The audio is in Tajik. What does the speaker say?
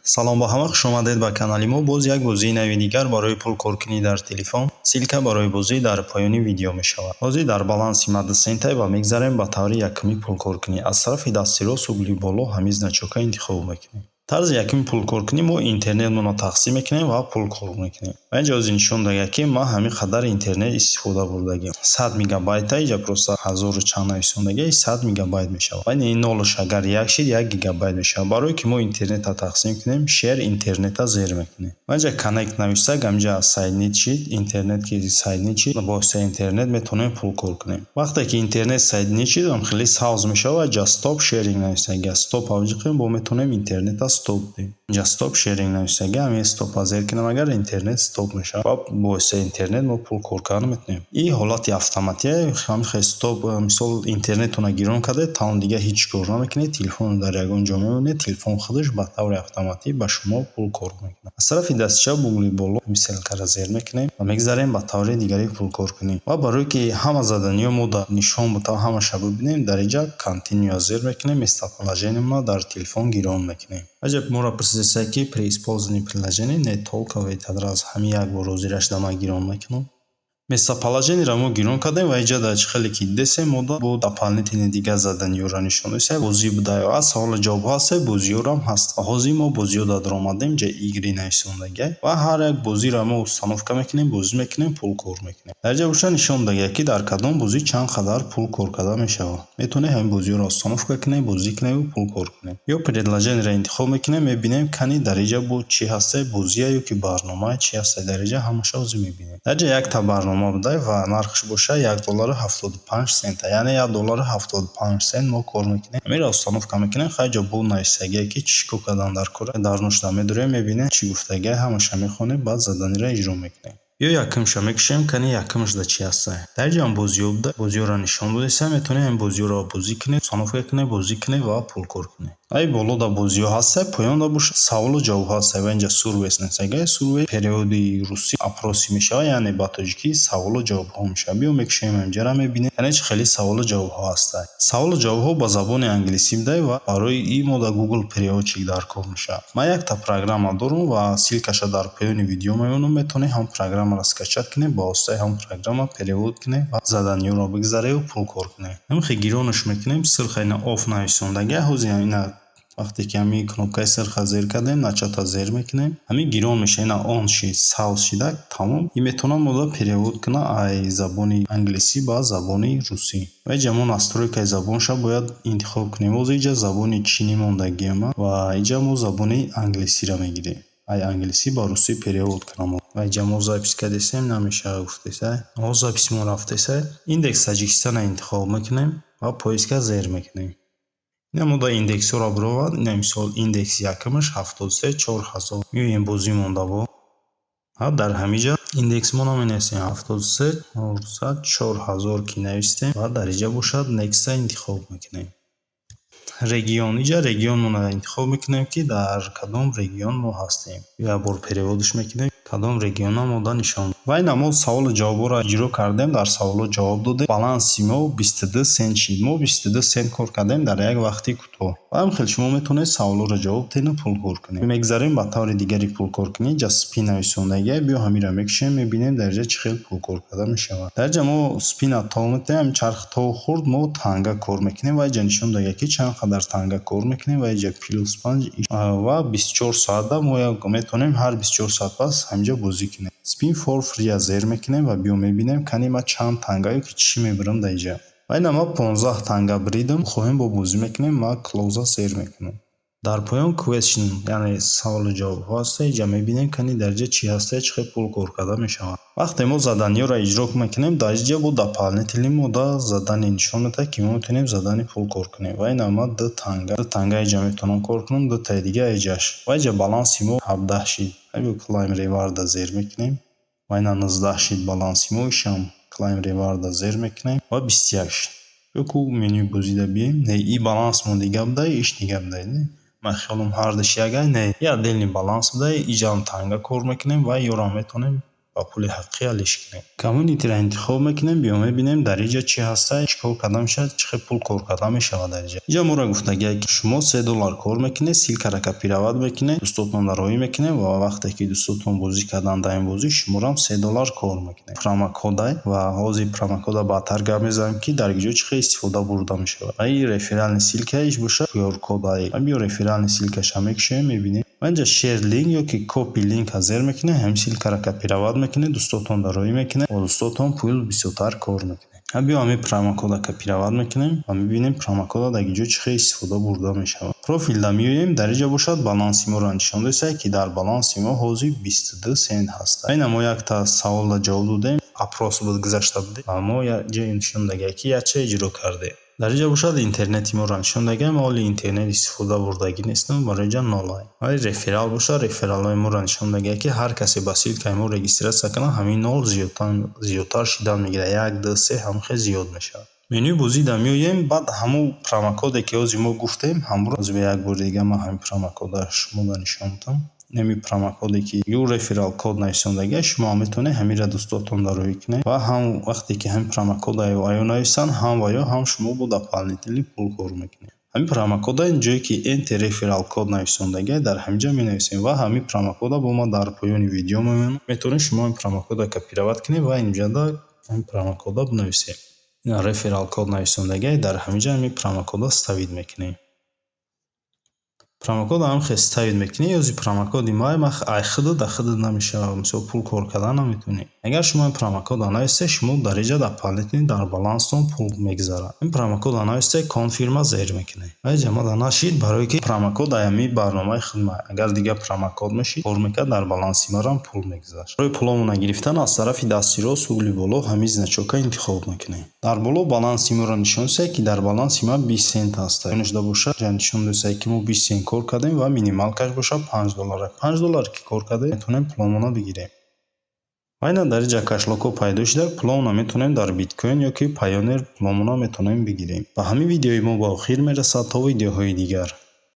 Салом ба ҳама, хушомадед ба канали мо. Боз як бозии нави дигар барои пулкоркунӣ дар телефон. Ссылка барои бозӣ дар поёни видео мешавад. Ҳозир дар баланси ма 2 центай ва мегзарем ба таври якуми пулкоркунӣ. Аз тарафи дасти рост, угли боло, ҳамин значока интихоб мекунем. Тарзи якуми пулкоркунӣ: мо интернетмонро тақсим мекунем ва пул кор мекунем. Ва инҷа ҳозир нишон додагиам, ки ман ҳамин қадар интернет истифода бурдагиам. 100 мегабайта инҷа просто ҳазору чанд нависондагиа, 100 мегабайт мешавад. Ва ин нолш агар як шид, 1 гигабайт мешавад. Барое ки мо интернетро тақсим кунем, share интернета зер мекунем. Ва инҷа connect нависак, ҳаминҷа соединить шид, интернет ки соединить шид, бо воситаи интернет метавонем пул кор кунем. Вақте ки интернет соединить шид, хеле сабз мешавад ва инҷа stop sharing нависагиа. Стоп авҷиқем, бо метавонем интернетро стоп диҳем. Инҷа stop sharing нависагиа, ҳамин стопа зер кунем агар, интернет стоп мешавад ва бо воситаи интернет мо пул кор кардан метавонем. Ин ҳолати автоматия, ҳамин хел стоп, мисол, интернетонро гирон кардед, тамом, дигар ҳеҷ кор намекунед, телефонро дар ягон ҷо мемонед, телефон худаш ба таври автоматӣ ба шумо пул кор мекунад. Аз тарафи дасти чап, угли боло, ҳамин ссылкаро зер мекунем ва мегзарем ба таври дигари пулкоркунӣ. Ва барое ки ҳама заданиҳо мо нишон буда, ҳамаша бибинем, дар инҷа continue зер мекунем, местоположениемонро дар телефон гирон мекунем. Аҷаб, моро пурсидааст, ки при использовании приложения не только в этот раз, ҳамин як бор ҳозираш да ман гирон мекунам. Местоположениеро мо гирон кардем ва инҷа дар чӣ хеле ки дидесем, мо бо дополнительный дигар заданиҳоро нишон додем. Бозӣ буда ё ҳаст, саволу ҷавобҳо ҳаст, бозиҳоро ҳаст. Ва ҳозир мо бозиҳо дар омадем, инҷа игры нависондагиа ва ҳар як бозиро мо установка мекунем, бозӣ мекунем, пул кор мекунем. Дар инҷа боша нишон додагиа, ки дар кадом бозӣ чанд қадар пул кор карда мешавад. Метавонем ҳамин бозиҳоро установка кунем, бозӣ кунем, пул кор кунем. Ё предложениеро интихоб мекунем, мебинем, кани дар инҷа бо чӣ ҳаста, бозия ё ки барнома чӣ ҳаста, дар инҷа ҳамаша ҳозир мебинем. Дар инҷа якта барнома буда ва нархш боша 1 доллару 75 цента, яъне 1 доллару 75 цент мо кор мекунем. Ҳаминро установка мекунем. Хай, ҷо бо нависагие, ки чӣ кор кардан дар кора, дар нушта медорем, мебинем, чӣ гуфтагия, ҳамаша мехонем, баъд заданиро иҷро мекунем. Ё якумша мекушем, кани якумашда чӣ ҳаста. Дар инҷа ҳам бозиҳо буда, бозиҳоро нишон додеста, метавонем ҳамин бозиҳоро бозӣ кунем, установка кунем, бозӣ кунем ва пул кор кунем. Ай болода бозиҳо ҳаста, поёнда боша саволу ҷавобҳо ҳаста ва инҷа surveys нависагия, survey переводи русӣ опросы мешавад, яъне ба тоҷикӣ саволу ҷавобҳо мешавад. Биё, мекушем, инҷаро мебинем, яъне чӣ хеле саволу ҷавобҳо ҳаста. Саволу ҷавобҳо ба забони англисӣ буда ва барои ин мо дар Google переводчик дар кор мешавад. Ман якта программа дорам ва ссылкаша дар поёни видео мемонам, метавонед ҳамон программаро скачать кунед, ба воситаи ҳамон программа перевод кунед ва заданиҳоро бигзаред пул кор кунед. Ҳамин хел гиронаш мекунем, ссылка ина off нависондагия, ҳозир ина вақте ки ҳамин кнопкаи сирха зер кардем, начатьа зер мекунем, ҳамин гирон мешавад, ина он шид, сабз шида, тамом. Ин метавонад мода перевод кунад ай забони англисӣ ба забони русӣ. Ва инҷа мо настройкаи забонша бояд интихоб кунем. Ҳозир инҷа забони чинӣ мондагиам ва инҷа мо забони англисиро мегирем. Ай англисӣ ба русӣ перевод кунам. Ва инҷа мо запись кардесем, намешавад гуфтеса. Ҳо, записи мо рафтеса. Индекс Таҷикистонро интихоб мекунем ва поиска зер мекунем. Ина мо да индексҳоро бировард. Ина, мисол, индекси якумаш 73 4000. Меоем, бозӣ монда бо. Ҳа, дар ҳамин ҷа индексмонро менависем, 73 400 4000 ки навистем ва дар инҷа бошад next интихоб мекунем. Регион, инҷа регионмонро интихоб мекунем, ки дар кадом регион мо ҳастем. Як бор переводш мекунем, кадом региона мода нишон. Ва ина мо саволу ҷавобҳоро иҷро кардем, дар саволҳо ҷавоб додем. Баланси мо 22 сент шид. Мо 22 сент кор кардем дар як вақти кӯтоҳ. Ва ҳамин хел шумо метавонед саволҳоро ҷавоб диҳеду пул кор кунед. Мегзарем ба таври дигари пулкоркунӣ. Инҷа spin нависондагия, биё, ҳаминро мекушем, мебинем, дар инҷа чӣ хел пулкор карда мешавад. Дар инҷа мо спина тов метаҳем, ҳамин чарх тов хӯрд, мо танга кор мекунем ва инҷа нишон додагия, ки чанд қадар танга кор мекунем ва инҷа плюс панҷ ва 24 соата мо метавонем ҳар 24 соат пас ҳаминҷа бозӣ кунем. Spin for free зер мекунем ва биё, мебинем, кани ман чанд танга ё ки чӣ мебарам дар инҷа. Ва ина ман 15 танга бридам, хоҳем, бо бозӣ мекунем, ман close зер мекунам. Дар поён question, яъне саволу ҷавобҳо ҳаста, инҷа мебинем, кани дар инҷа чӣ ҳаста, чӣ хел пул кор карда мешавад. Вақте мо заданиҳоро иҷро мекунем, дар инҷа бо дополнительный мо да задание нишон медиҳад, ки мо метавонем задани пул кор кунем. Ва ина ман ду танга, ду танга инҷа метавонам кор кунам, дутаи дига иҷаш. Ва инҷа баланси мо 17 шид. Claim reward зер мекунем ва ина 19 шид баланси мо, ишам claim reward зер мекунем ва 21 шид. Ё ку менюи бозида бием, не, и балансмон дига буда, иш дига буда. Ман хиёлам, ҳардуш ягай, не, и отдельный баланс буда, иҷаам танга кор мекунем ва ёрам метавонем. Ба пули ҳақиқӣ алиш кунем. Community ро интихоб мекунем, биё мебинем, дар инҷа чӣ ҳаста, чӣ кор карда мешавад, чӣ хел пул кор карда мешавад дар инҷа. Инҷа моро гуфтагиак, ки шумо 3 доллар кор мекунед, ссылка ра копировать мекунед, дӯстотонро роҳӣ мекунед ва вақте ки дӯстотон бозӣ карданд дар ин бозӣ, шуморам 3 доллар кор мекунед. Промокод ай ва ҳозир промокод а баъдтар гап мезанем, ки дар ҷо чӣ хел истифода бурда мешавад. Ва ин реферальный ссылка иш бошад, QR код ай. Биё, реферальный ссылка ша мекушоем, мебинем. Ва инҷа share link ё ки copy link а зер мекунед, ҳамин ссылка ра копировать мекунед, дӯстотонро роҳӣ мекунед ва дӯстотон пул бисёртар кор мекунед. Биё, ҳамин промокод а копировать мекунем ва мебинем, промокод а дар ҷо чӣ хел истифода бурда мешавад. Профилда меоем, дар инҷа бошад, баланси моро нишон додааст, ки дар баланси мо ҳозир 22 сент ҳаст. Айна мо якта саволро ҷавоб додем, опрос буд, гузашта будем ва мо ҷое нишон дагиак, ки якча иҷро кардем. Дар инҷа бошад, интернети моро нишон дагиам, ҳоли интернет истифода бурдагӣ нестам, барои инҷа нолай. Ва реферал бошад, рефералҳои моро нишон дагиак, ки ҳар касе ба ссылка и мо регистрация кунад, ҳамин нол зиёдтар шидан мегирад, як, ду, се, ҳамин хел зиёд мешавад. Менюи бозида меоем, баъд ҳамун промокод е ки ҳозир мо гуфтем, ҳамонро ҳозир як бори дига ман ҳамин промокод а шуморо нишон медиҳам. Ҳамин промокод е ки your referral code нависондагиа, шумо ҳам метавонед ҳаминро дӯстотонро роҳӣ кунед ва ҳам вақте ки ҳамин промокод а ё нависанд, ҳам ва ё ҳам шумо бо дополнительный пул кор мекунед. Ҳамин промокод а ин ҷое ки enter referral code нависондагиа, дар ҳамин ҷо менависем ва ҳамин промокод а бо ман дар поёни видео мемонам. Метавонед шумо ҳамин промокод а копировать кунед ва инҷода ҳамин промокод а бинависед. Referral code нависондагиа, дар ҳамин ҷо ҳамин промокод а вставить мекунем. Промокод а ҳам хел вставить мекунӣ, ёзи промокод и ма ай худат да худат намешавад, мисол, пул кор кардан наметавонӣ. Агар шумо ин промокод а нависед, шумо дар инҷа дополнительно дар баланстон пул мегузарад. Ин промокод а нависед, confirm а зер мекунед. Ва инҷа мада нашид, барое ки промокод ай ҳамин барномаи худ. Агар дигар промокод мешид, кор мекард, дар баланси марам пул мегузашт. Барои пуломона гирифтан аз тарафи дасти рост, угли боло, ҳамин значок а интихоб мекунем. Дар боло баланси моро нишон додааст, ки дар баланси ман 20 сент ҳаст. Шуда бошад, нишон додааст, ки мо 20 сент кор кардем ва минималка ш бошад 5 доллар. 5 доллар ки кор кардем, метавонем пуломона бигирем. Ва ина дар инҷа кошелёк ҳо пайдо шуда, пуломона метавонем дар биткоин ё ки Payoneer пуломона метавонем бигирем. Ба ҳамин видеои мо ба охир мерасад, то видеоҳои дигар.